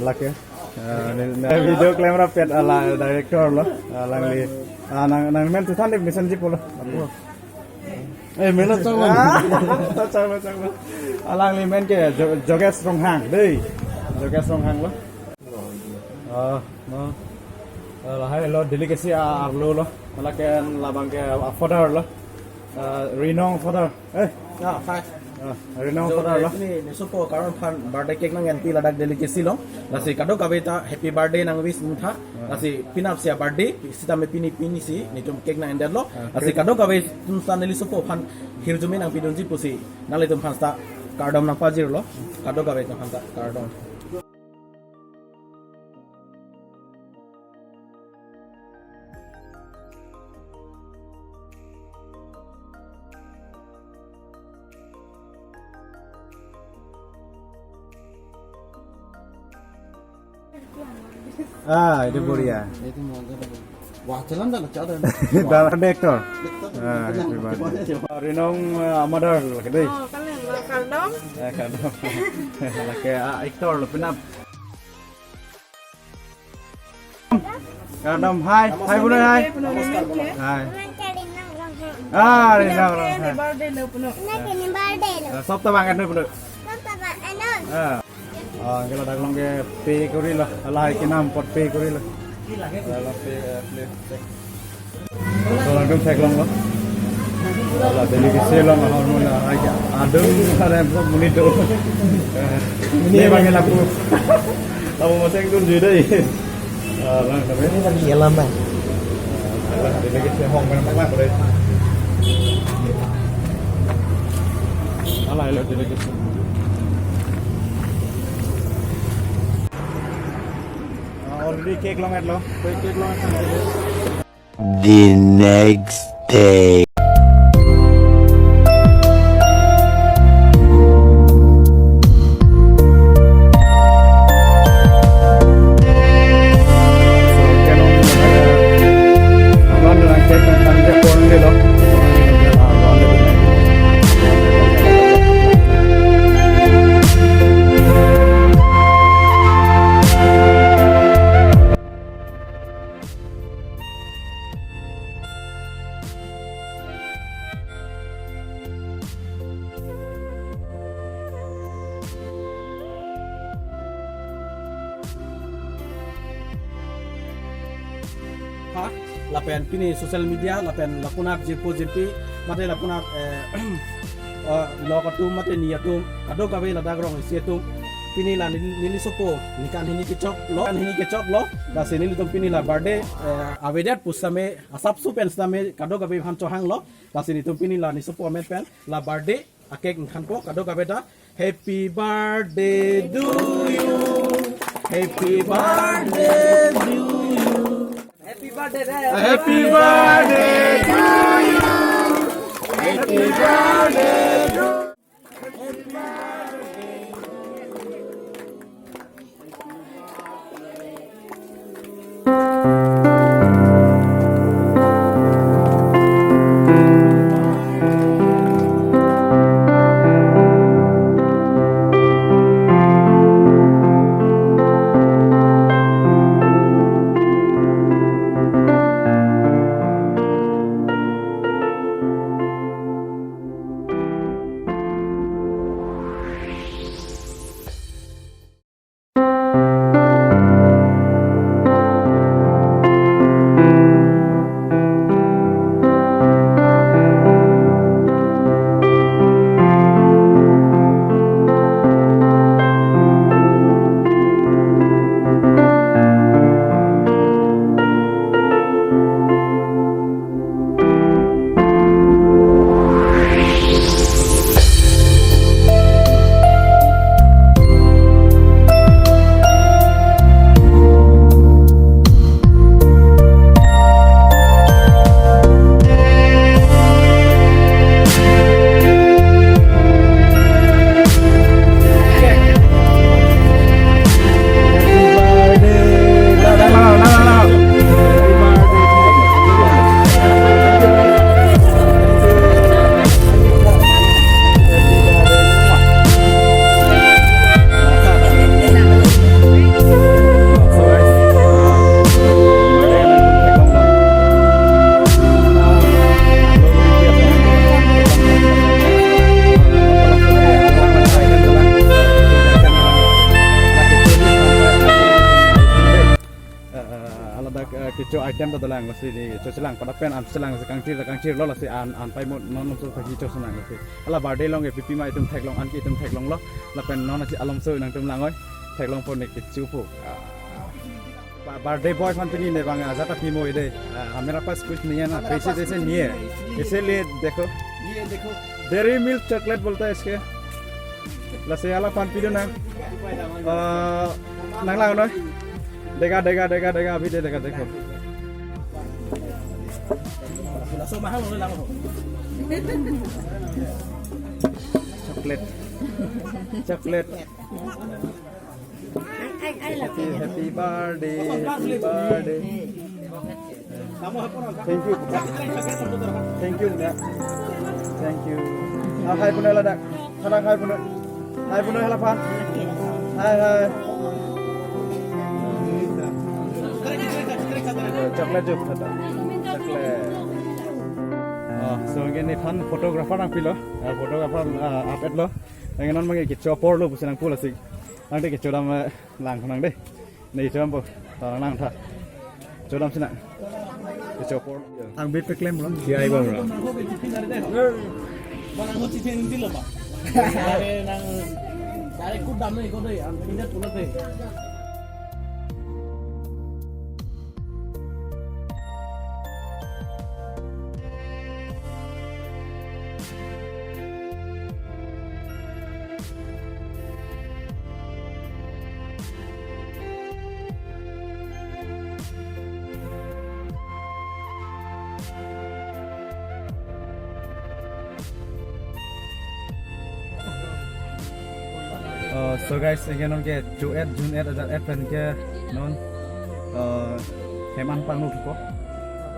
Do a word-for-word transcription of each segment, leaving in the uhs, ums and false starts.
Lake, eh, ne, ne video camera pet ala director lo, alangli, ah, nang, nang men tu than de mesen ji pulo. Eh, melo chang. Ah, chang lo, chang lo. Alangli men ke Jo-, Jogesh Ronghang, dei. Jogesh Ronghang lo. Ah, no. Ah, lahai lo delicacy arlo lo. Lake labang ke, ah, father lo. Ah, Rinong father. Eh. Ah, hi. Ah, Rinong father lo. Ni, nesopo Kardom aphan birthday cake nang-enpi ladak delicacy lo. Lasi kadokave ta happy birthday nang wish nangtha. Ah. Lasi penap sia birthday, sitame pini pini si, netum cake nang-endetlo. Ah, lasi kadokave atum sa nelisopo aphan hirjume nangpidunji pusi nanglitum aphan ta kardom nangpajir lo. Kadokave atum aphan ta kardom. Ah, itu Korea. Itu mau ada. Wah, jalan dah, jalan. Dalam actor. Ah, happy birthday. Rinong, eh, amadar lagi deh. Oh, kalian mau kardom? Eh, kardom. Lagi, ah, actor lo, penap. Kardom, hai. Hai, Bunoi, hai. Hai. Ah, Rinong, Rinong, hai. Birthday lo, Bunoi. Ini birthday lo. Ah, sob tabang kan, Bunoi. Sob tabang, ano? Ah. Ah, ke ladak along ke pay korilo. Lahai kenam apot pay korilo. Lahai pay, eh, play, check. So, ladak theklonglo. Lahai delicacy along ahormu lahai ke adung, lahai monit do. Eh, ne bang lapu. Lapu moseng dun jui dei. Ah, lang tapi. Ini lagi alam, Bang. Ah, lahai delicacy ahormu bang lapu dei. Lahai lo delicacy. Ah, already cake long-etlo. Cake long-etlo. The next day. Ha, lapen pini social media, lapen lapunak jirpo jirpi, mate lapunak, eh, eh, lok atum, mate ni atum, kadokave ladak rong isi atum, pini la neli, neli sopo, nikan hini kechoklo, nikan hini kechoklo, lasi nelitum pini la birthday, eh, avedet pusitame, asapso pen sitame, kadokave aphan chohanglo, lasi nelitum pini la neli sopo amen pen, la birthday, a-cake ingkanpo, kadokave ta. Happy birthday to you. Happy birthday to you. Happy birthday, Dad. Happy birthday to you. Happy birthday to you. Eh, eh, aladak, eh, kecho item ta dolang, lasi neli chochelang, pada pen an chelang, kangthir, kangthirlo, lasi an, an paimo non, non so pagi chochelang, lasi. Hala birthday along ke pipi ma itum theklong, an ke itum theklonglo, lapen non asi alom so nangtum langoi, theklongpo ne kechopo. Ah. बा-, birthday boy fun तो नहीं ने बांगा, ज्यादा पीमो इधर। हाँ, मेरा पास कुछ नहीं है ना, पैसे जैसे नहीं है, इसीलिए देखो। ये देखो। डेयरी मिल्क चॉकलेट बोलता है इसके। Lasi hala aphan pidun nang. Eh, nang lang no? Dega, dega, dega, dega, abhi de dega, dekho. Laso mahal lo lang ho. Chocolate. Chocolate. Happy, happy birthday, happy birthday. Thank you. Thank you, ya. Thank you. Ah, hai puno ladak. Salam hai puno. Hai puno, hala pan. Hai, hai. Chocolate jo thata. Chocolate. Ah, so, neli nephan photographer nangpilo. Ah, photographer, ah, apet lo. Nangke non nangke kecho apor lo pusi nangpu lasi. Nangte kecho dam, eh, lang nang dei. Neli kecho dam po. Ta lang tha. Kecho dam sinang. Kecho apor. Ang bit peklem lo. Siya ibang lo. Barang ko chitin dilo ba. Are nang, are kudam na iko dei, ang pindah pulang dei. Uh, so guys, again nonke chu et June et ajat et pen ke non, uh, hem an panglo thupo.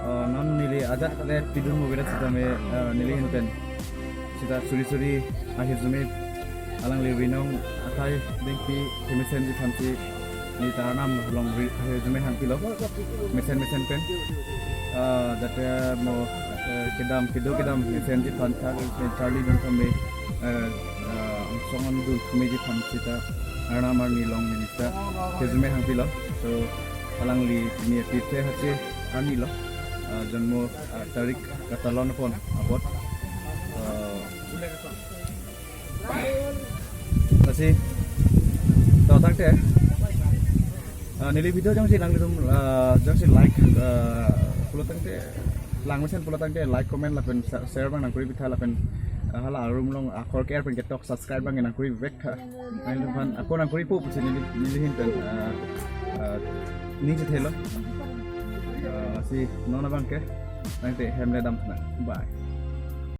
Uh, non neli ajat le pidun mo beda sitame, uh, neli hin pen sita suri suri ahirjume alangli rinong athai dengpi kemesenji aphan si neli ta Arnam along ri-, ahirjume hangpilo. Mesen mesen pen. Ah, jate mo, eh, kedam, kedo kedam mesenji aphan ta, eh, charli dun thame, eh, ah, angsong an dun thameji aphan sita Arnam arni along neli ta ahirjume hangpilo. So, alangli pini apirthe hache arni lo. Ah, jonmo, ah, tarik katalon apon apot. Ah, lasi, to tangte, ah, neli video jongsi nanglitum, ah, jongsi like, ah, pulo tangte, lang mesen pulo tangte, like, comment lapen sa-, share abang nangkuri pitha lapen, ah, hala arum along akhor ke-er pen ketok subscribe abang nangkuri vek tha. Nanglitum aphan ako nangkuripo pusi neli, neli hin pen, ah, ah, ning chethelo. Ah, lasi non abangke, tangte hem le dam tha nang. Bye.